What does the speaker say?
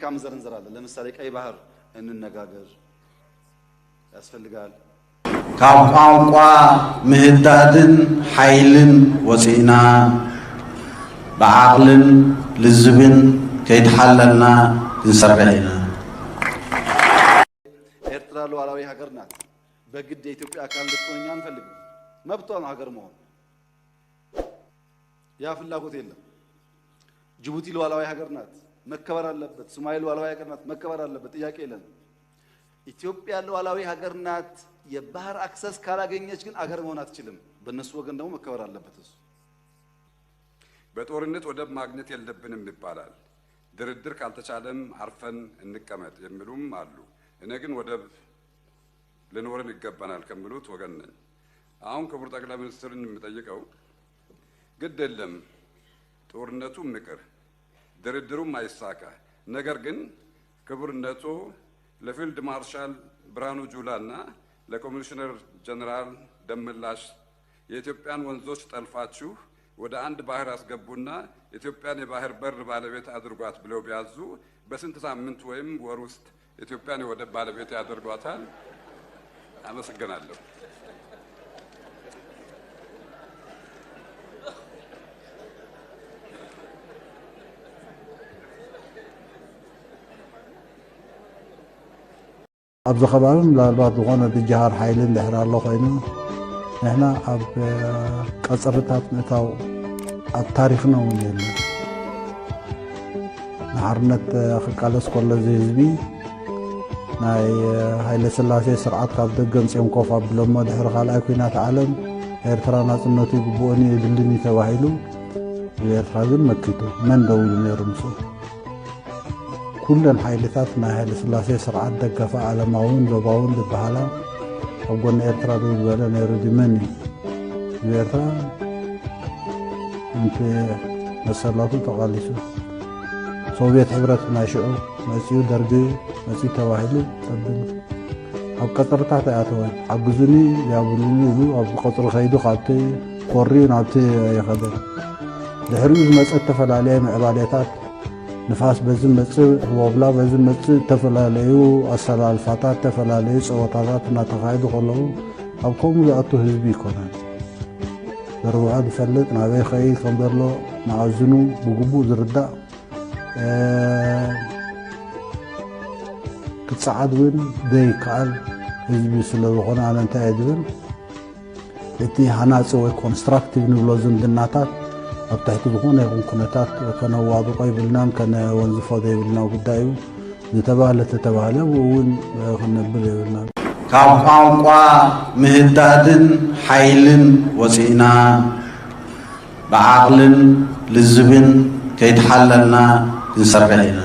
ፖለቲካ ምዘር እንዘራለን። ለምሳሌ ቀይ ባህር እንነጋገር ያስፈልጋል። ካብ ቋንቋ ምህዳድን ሓይልን ወፂእና ብዓቕልን ልዝብን ከይተሓለልና ክንሰርሕ ኢና። ኤርትራ ሉዓላዊ ሃገር ናት። በግድ የኢትዮጵያ አካል እንድትሆን እኛ አንፈልግም። መብቷ ነው ሀገር መሆን። ያ ፍላጎት የለም። ጅቡቲ ሉዓላዊ ሀገር ናት፣ መከበር አለበት። ሶማሌ ሉዓላዊ ሀገር ናት፣ መከበር አለበት። ጥያቄ የለም። ኢትዮጵያ ሉዓላዊ ሀገር ናት። የባህር አክሰስ ካላገኘች ግን አገር መሆን አትችልም። በእነሱ ወገን ደግሞ መከበር አለበት እሱ። በጦርነት ወደብ ማግኘት የለብንም ይባላል። ድርድር ካልተቻለም አርፈን እንቀመጥ የሚሉም አሉ። እኔ ግን ወደብ ሊኖረን ይገባናል ከሚሉት ወገን ነኝ። አሁን ክቡር ጠቅላይ ሚኒስትርን የምጠይቀው ግድ የለም ጦርነቱ ይቅር፣ ድርድሩም አይሳካ፣ ነገር ግን ክቡርነቱ ለፊልድ ማርሻል ብርሃኑ ጁላና ለኮሚሽነር ጀነራል ደመላሽ የኢትዮጵያን ወንዞች ጠልፋችሁ ወደ አንድ ባህር አስገቡና ኢትዮጵያን የባህር በር ባለቤት አድርጓት ብለው ቢያዙ በስንት ሳምንት ወይም ወር ውስጥ ኢትዮጵያን የወደብ ባለቤት ያደርጓታል? አመሰግናለሁ። ኣብዚ ከባቢ ምናልባት ዝኾነ ድጅሃር ሓይሊ እንድሕር ኣሎ ኮይኑ ንሕና ኣብ ቀፅርታት ምእታው ኣብ ታሪኽና እውን የለን። ንሓርነት ክቃለስ ከሎ እዚ ህዝቢ ናይ ሃይለ ስላሴ ስርዓት ካብ ደገ ምፅኦም ኮፍ ኣብሎሞ ድሕሪ ካልኣይ ኩናት ዓለም ኤርትራ ናፅነቱ ይግብኦን እዩ የድልን እዩ ተባሂሉ ብኤርትራ ግን መኪቱ መን ደው ኢሉ ነይሩ ምስኡ? ኩለን ሓይልታት ናይ ሃይለስላሴ ስርዓት ደገፋ ዓለማውን ዞባውን ዝበሃላ ኣብ ጎኒ ኤርትራ ደው ዝበለ ነይሩ ድዩ መን እዩ? ህዝቢ ኤርትራ ምእንቲ መሰላቱ ተቓሊሱ። ሶቭየት ሕብረት ናይ ሽዑ መጺኡ ደርጊ መጺኡ ተባሂሉ ጸብን ኣብ ቀጽርታት ኣይኣተወን። ሓግዙኒ ያብሉኒ ኢሉ ኣብ ቀጽሪ ከይዱ ካብቲ ኮርዩ ናብቲ ኣይኸደን። ድሕሪኡ ዝመጸ ዝተፈላለየ ምዕባሌታት ንፋስ በዚ መጽእ፣ ወብላ በዚ መጽእ፣ እተፈላለዩ ኣሰላልፋታት፣ እተፈላለዩ ጸወታታት እናተኻየዱ ከለዉ ኣብ ከምኡ ዝኣቱ ህዝቢ ኣይኮነን። ዘርብሖ ዝፈልጥ፣ ናበይ ከይድ ከም ዘሎ መኣዝኑ ብግቡእ ዝርዳእ፣ ክጸዓድ እውን ዘይከኣል ህዝቢ ስለ ዝኾነ ኣነ እንታይ እየ ዝብል እቲ ሃናፂ ወይ ኮንስትራክቲቭ ንብሎ ዝምድናታት ኣብ ትሕቲ ዝኾነ ይኹን ኩነታት ከነዋድቆ ይብልናን ከነወንዝፎ ዘይብልና ጉዳይ እዩ። ዝተባህለ ተተባህለ ብኡ እውን ክነብል የብልናን። ካብ ቋንቋ ምህዳድን ሓይልን ወፂእና ብዓቕልን ልዝብን ከይተሓለልና ክንሰርሕ ኢና።